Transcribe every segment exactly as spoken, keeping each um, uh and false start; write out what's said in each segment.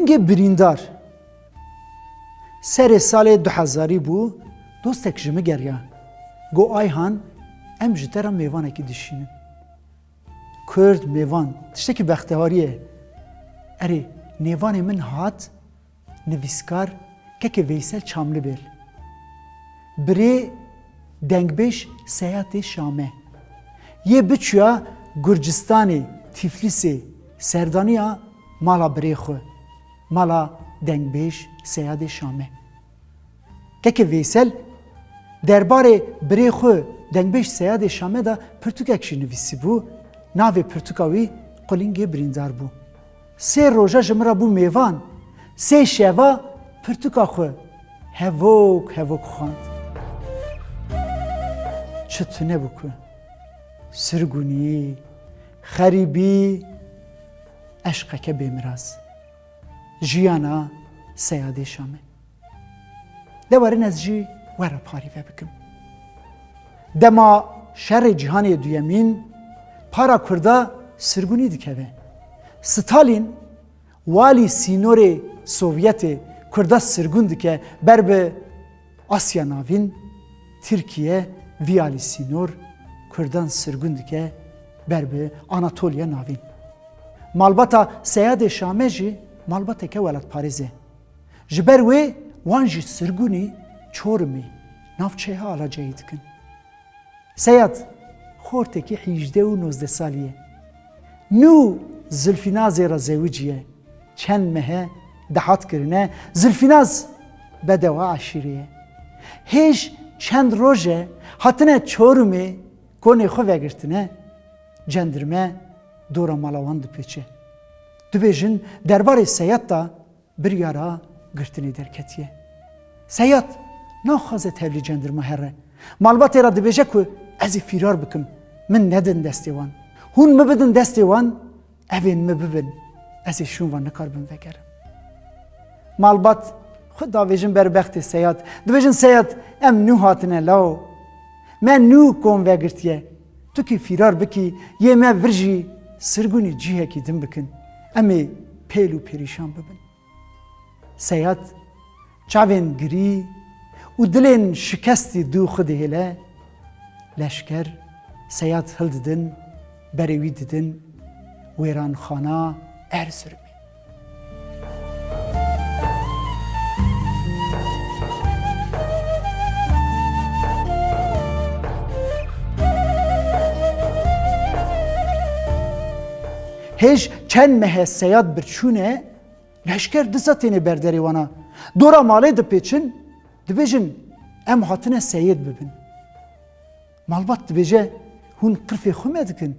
Qulingê birîndar. Serê salê du hezarî bû, dostek ji min geriya. Got, Ayhan, em ji te re mêvanekî dişînin. Kurd, mêvan, tiştekî bextewarî ye. Erê, nêvanê min hat, nivîskar, kekê Veysel Çamlibêl. Birê dengbêj Seyadê Şame. Yê biçûya Gurcistanê, Tîflîsê, serdaniya mala birê xwe, mala dengbêj Seyadê Şame. Kekê Veysel derbarê birê xwe dengbêj Seyadê Şame de pirtûkek jî nivîsîbû. Navê pirtûka wî Qulingê Birîndar bû. Sê roja ji min re bû mêvan, sê şeva pirtûka xwe hevok hevok xwend. Çi tune bû ku sirgûnî, xerîbî, eşqeke bêmiraz. Jiyana Seyadê Şamê. De werin ez jî we re parî vebikim. Dema şerê cîhanê duyemîn, para Kurda sirgûnî dikeve. Stalîn, walî sînorê Sovyetê Kurda sirgûn dike ber bi Asya Navîn, Tirkiye vî alî sînor Kurdan sirgûn dike ber bi Anatoliya Navîn. Malbata Seyadê Şame jî malbateke welatparêz e. Ji ber wê wan jî sirgûnî Çorumê, navçeya Alacayê dikin. Seyad, xortekî hîjdeh û nozdeh salî ye. Nû Zilfînazê re zewicî ye. Çend mehe dahat kirine, Zilfînaz bedewa eşîrê ye. Hêj çend roj e hatine Çorumê konê xwe vegirtine, cendirme dora mala wan dipêçe. Dibêjin derbarê Seyad de biryara girtinê derketiye. Seyad naxwaze tevlî cendirma here. Malbatê re dibêje ku ez ê fîrar bikim, min nedin destê wan. Hûn min bidin destê wan, evên min bibin, ez ê şûn ve nikaribim vegerim. Malbat xwe davêjin ber bextê Seyad. Dibêjin, Seyad, em nû hatine law. Me nû kom vegirtiye. Tu kî fîrar bikî, yê me vir jî sirgûnî cihekî din bikin. Em ê pêl û perîşan bibin. Seyad çavên girî û dilên şikestî dû xwe dihêle, leşker Seyad hildidin, berê wî didin wêranxana Erzurumê. Hêj çend mehe Seyad birçûne, leşker disa têne berderê wana. Dora malê dipêçin, dibêjin, em hatine seyêd bibin. Malbat dibêje, hûn qirfê xwe me dikin.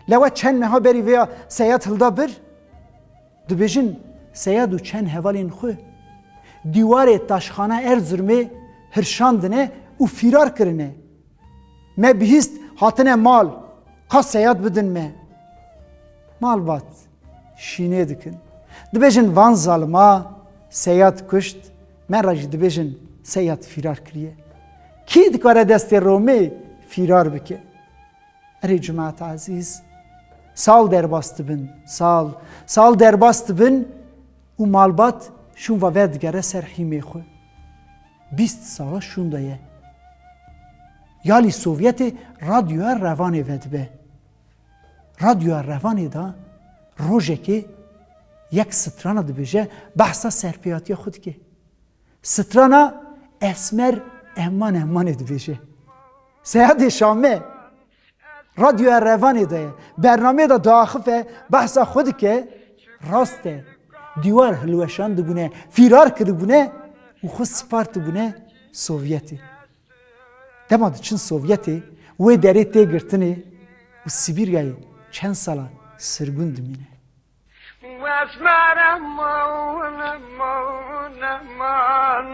Lewa çend meha berî vêya Seyad hilda bir. Dibêjin, Seyad û çend hevalên xwe dîwarê taşxana Erzurumê hirşandine û fîrar kirine. Me bihîst hatine mal, ka Seyad bidin me. Malbat şînê dikin. Dibêjin, van zalima Seyad kuşt, me re jî dibêjin Seyad fîrar kiriye. Kî dikare destê Romê fîrar bike? Erê cemaeta ezîz, sal derbas dibin, sal, sal derbas dibin û malbat şûn ve vedigere ser hîmê xwe. Bîst sala şûn de ye. Yalî Sovyetê radyoya Revanê vedibe. Radyoya Revanê de rojekê yek strana dibêje, behsa serpêhatiya xwe dike. Strana Esmer Eman Emanê dibêje. Seyadê Şame radyoya Revanê de ye. Bernameyê de diaxife, behsa xwe dike, rast e. Dîwar hilweşandibûne, fîrar kiribûne û xwe spartibûne Sovyetê. Dema diçin Sovyetê, wê derê tê girtinê û Sibîryayê çend sala sirgûn dimîne. Esmer eman, eman, eman,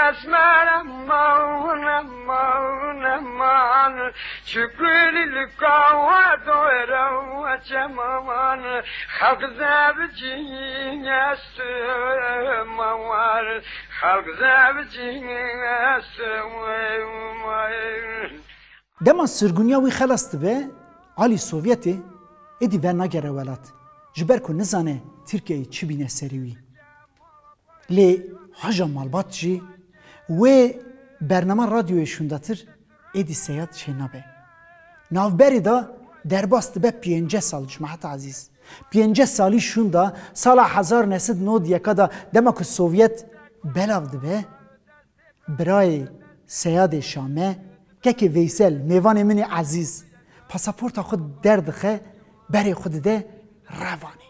esmer eman, eman, eman, çi gulî li kawa doyra çeman, xelq zevcî esmer, xelq zevcî esmer. Dema sirgûniya wî xelas dibe, alî Sovyetê êdî venagere welat, ji ber ku nizane Tirkiyeyê çi bîne serê wî. Lê haja malbat jî wê bernama radyoyê şûndatir êdî Seyad çênabe. Navberê de derbas dibe pênceh sal cimaheta ezîz. Pênceh salî şûnda sala hezar neh sed nod yeka de dema ku Sovyet belav dibe, birayê Seyadê Şame, kekê Veysel, mêvanê min ê ezîz, pasaporta xwe derdixe, berê xwe dide Revanê.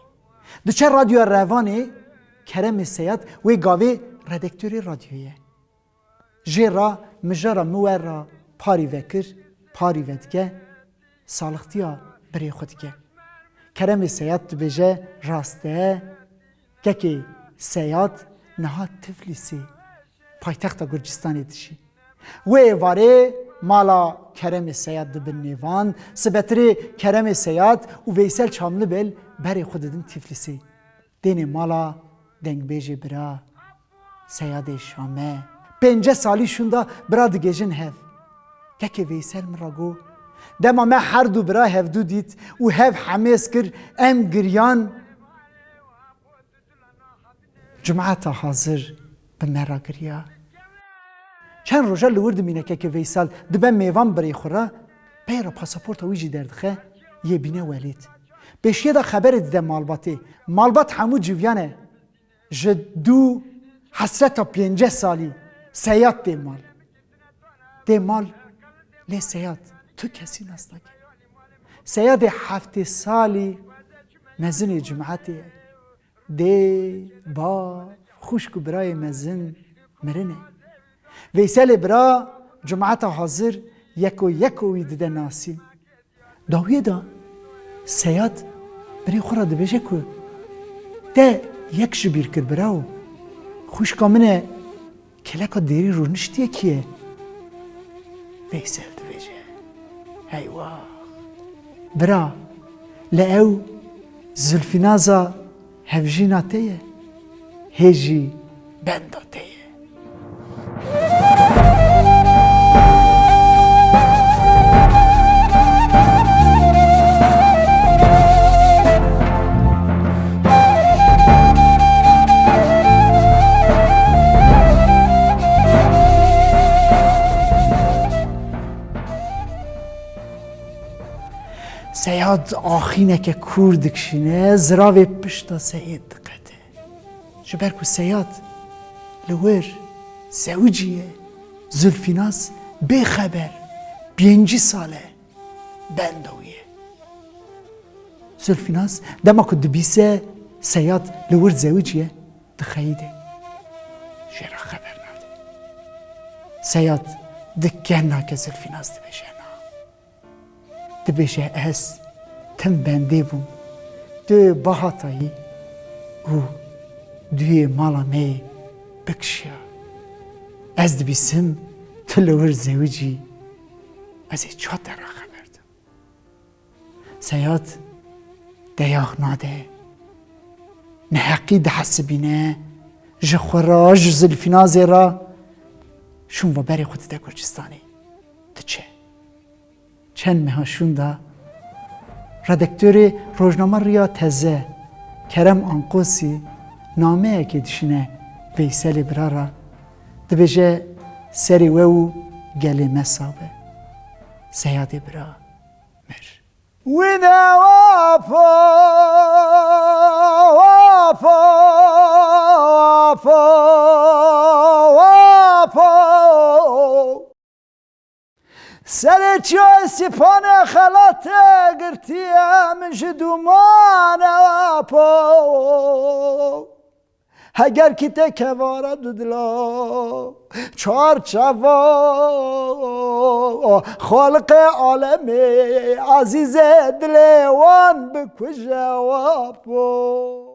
Diçe radyoya Revanê, Keremê Seyad wê gavê redaktorê radyoyê ye. Jê re mijara min we re parî vekir, parî vedike, salixtiya birê xwe dike. Keremê Seyad dibêje, rast e, kekê Seyad niha Tiflîsê, paytexta Gurcistanê dijî. Wê êvarê mala Keremê Seyad dibin nêvan, sibetirê Keremê Seyad û Veysel Çamlibel berê xwe didin Tiflîsê. Dênê mala dengbêjê bira Seyadê Şame. Pênceh salî şûnda bira digêjin hev. Kekê Veysel min ra got, dema me her du bira hevdu dît û hev hemêz kir, em giriyan. Cumata hazir bi me ra giriya. Çend roja li wir dimîne kekê Veysel dibe mêvan birê xwe re, pey re pasaporta wî jî derdixe, yê bîne welêt. Pêşiyê de xeberê dide malbatê. Malbat hemû civiyan e. Ji dû hesreta pênceh salî Seyad tê mal. Tê mal, lê Seyad tu kesî nas nake. Seyadê heftê salî mezinê cimetê ye. Dê, bav, xwişk û birayê mezin mirine. Veyselê bira cumeta hazir yeko yeko wî dide nasîn. Dawiyê de Seyad birê xwe re dibêje ku te yek ji bîr kir birawo. Xwişka min e, keleka dêrî rûniştiye kî ye? Veysel dibêje, heywa. Bira, li ew Zulfînaza hevjîna te ye, hê jî benda te ye. Seyad axîneke kûr dikişîne, ziravê pişta Seyîd diqete. Ji ber ku Seyad li wir zewicî ye, Zulfînaz bêxeber pêncî sal e benda wî ye. Zulfînaz dema ku dibîse Seyad li wir zewicî ye, dixeyîde. Jê re xeber nade. Seyad dikeh nake Zulfînaz dibêje na. Dibêje, ez tim bendê bûm. Tu bahatayî û duyê mala me yê bikişiya. Ez dibîsim tu li wir zewicî, ez ê ça te re xeber dim? Seyad deyax nade. Neheqî dihesibîne, ji xwe re, ji Zilfînazê re şûn ve berê xwe dide Gurcistanê. Diçe. Çend meha şûnda redaktorê rojnama Riya Teze, Kerem Anqosî, nameyekê dişîne Veyselê bira re, dibêje, serê we û gelê me sax be. Seyadê bira mir. Wîne wapo, wapo, wapo, wapo. Serê çiyayê Sîpanê xelatê girtiye, min ji dûmane apo. Heger kî tê kevara dudla, çarçeva, Xaliqê alemê, ezîzê dilê wan bikuje apo.